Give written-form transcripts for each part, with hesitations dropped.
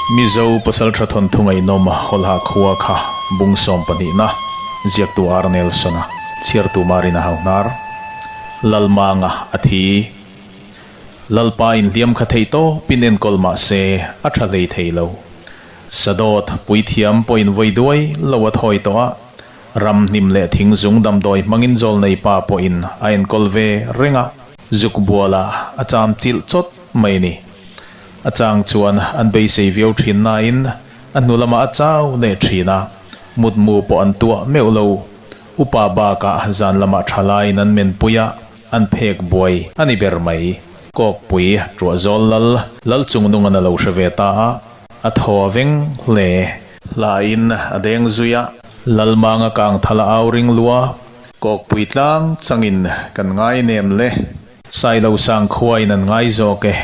Mizo pasaltha thawnthu ngaihnawm Hawlha khua kha bung sawm pahnihna ziaktu R. Nelson-a chhiartu Marina Hauhnar, Lalmanga a thi. Lalpa inhliam kha theih tawpin enkawl mah se a tha hlei thei lo. Sadawt puithiam pawhin vawi duai lo a thawi tawh a, ram hnim leh thing zung damdawi hmangin zawlnei pa pawhin a enkawl ve reng a, zuk bualah a cham chilh chawt mai a ni. A chang chuan an beisei viau thin nain a hnu lamah a chau leh thin a, mutmu pawh an tuah meuh lo. Upa bakah zan lamah thalaiin an menpui a, an phek buai a ni ber mai. Kawkpui Tuahzawl lal lal chungnungan a lo hre ve ta a, a thaw a veng hle. Hlain a deng zui a. Lalmanga kang thal a au ring lua. Kawkpui tlang changin kan ngai nem le. Sailo sang khuain an ngai zawk e.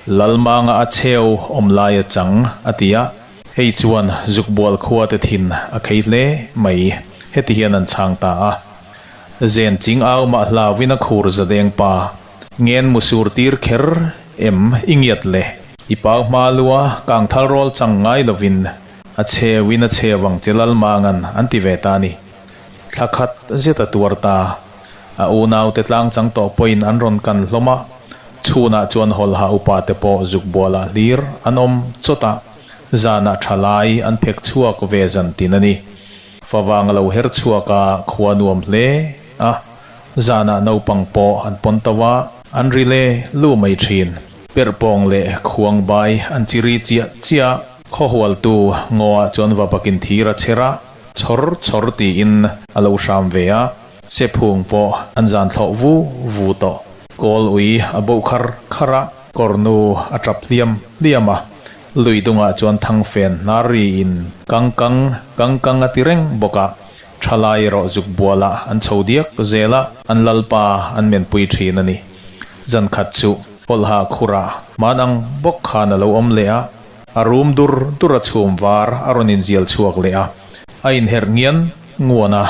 Lalmanga a cheu awm lai a chang, a ti a. Hei chuan Zukbual khuate thin a khei hle mai. Heti hian an chhang ta a. Zen ching au mah hlauin a khur zadeng pa. Ngen musur tir kher em i ngiat le. I pau hma lua kang thal rawl chang ngai lovin a cheuin a cheu ang che Lalmangan an ti ve ta a ni. Thla khat zet a tuar ta. A unaute tlang chang tawh pawhin an rawn kan hlawm a, chhunah chuan hawlha upate pawh zuk bualah hlir an awm chawt a, zanah thalai an phek chhuak ve zan tin a ni. Favang a lo her chhuak a, khua nuam hle a, zanah naupang pawh an pawn to a, an ri le lu mai thin. Perhpawng leh khuang bai an chi ri chiah chiah a, khawhualtu ngaw-ah chuan va bakin thir a chher a, chhawr chhawr tiin a lo hram ve a. Sephung pawh an zan thlawh vu vu tawh. Kawl ui a boh khar khar a, kawrnu a tap hliam hliam a, lui dungah chuan thangfen hnar riin kang kang kang kang a ti reng bawk a, thalai erawh zuk bualah an chho diak zel a, an lalpa an menpui thin a ni. Zan khat chu hawlha khurah hman ang bawk khan a lo awm leh a, a rum dur dur a chhum var a rawn inzial chhuak leh a, a inherh ngian nguan a.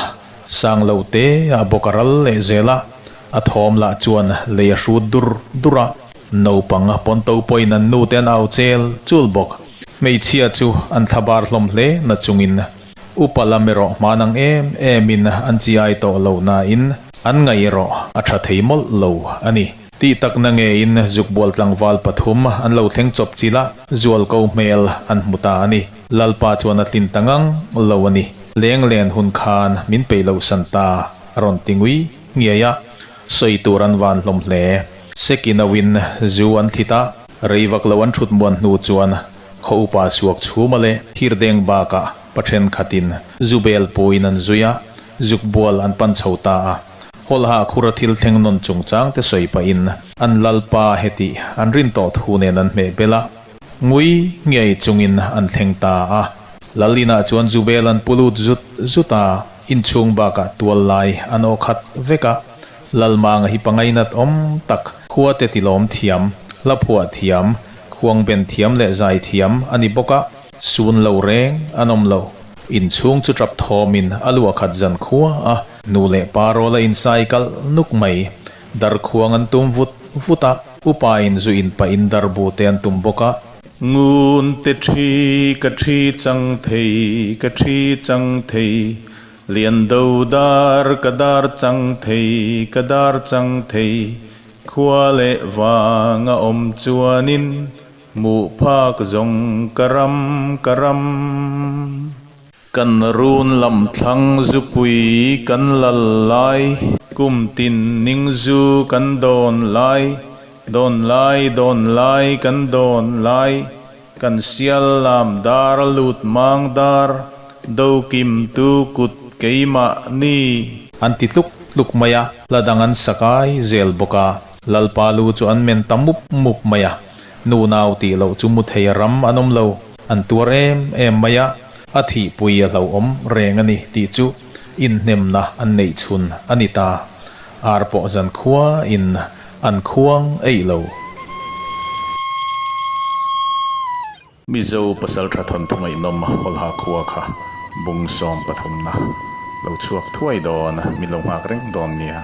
Sang lo te a bawk a ral leh zel a, a thawm lah chuan lei a hrut dur dur a, naupang a pawn to pawhin an nu te an au chel chul bawk. Hmeichhia chu an thlabar hlawm hle na chungin upa lam erawh hman ang em em in an chi ai tawh lo nain an ngaih erawh a tha thei mawlh lo a ni. Tih tak na ngeiin zukbual tlangval pathum an lo thleng chawp chilh a, zualko hmel an hmu ta a ni. Lalpa chuan a tlin ta ngang lo a ni. Leng len hun khan min peih loh san ta, a rawn ti ngui ngiai a, sawi tur an van hlawm hle. Seki nauin zu an thlit a, rei vak lo an thut muan hnu chuan khaw upa suak chhuma leh thirdeng bakah pa thenkhatin zu bel puiin an zui a, zuk bual an pan chho ta a. Hawlha khura thil thleng nawn chungchang te sawi pahin an lalpa hetih an rin tawh thu nen an hmeh bel a. Ngui ngei chungin an thleng ta a. Lal inah chuan Zubel an pu lut zut zut a, inchhung bakah tual lai an aw khat vek a. Lalmanga hi pangainat awm tak, khuate tilawm thiam, hla phuah thiam, khuang ben thiam leh zai thiam a ni bawk a, sun lo reng an awm lo. Inchhung chu tap thawmin a luah khat zan khua a, nu leh pa rawl a insai kalh nuk mai. Darkhuang an tum vut vut a, upa in zu in pah in darbu te an tum bawk a. Ngun te thi ka thi chang thei, ka thi chang thei, Lian do dar ka dar chang thei, ka dar chang thei, Khua leh vang a awm chuanin hmuh phak zawng ka ram, ka ram. Kan run lam thlang zupui kan lal lai. Kum tin ning zu kan dawn lai. Dawn lai, dawn lai, kan dawn lai. Kan sial lam dar lut mang dar. Do kim tu kut keimah ni. An ti tluk tluk mai a, hla dang an sak ai zel bawk a. Lalpa lu chu an men ta mup mup mai a. Nu nau tih loh chu mu thei a ram an awm lo, an tuar em em mai a, a thihpui a hlauhawm reng a ni tih chu inhnemna an neih chhun a ni ta. Ar pawh zan khua in an khuang eih lo. Mizo pasaltha thawnthu ngaihnawm hawlha khua kha bung sawm pathumna lo chhuak thuai dawn min lo nghak reng dawn nia.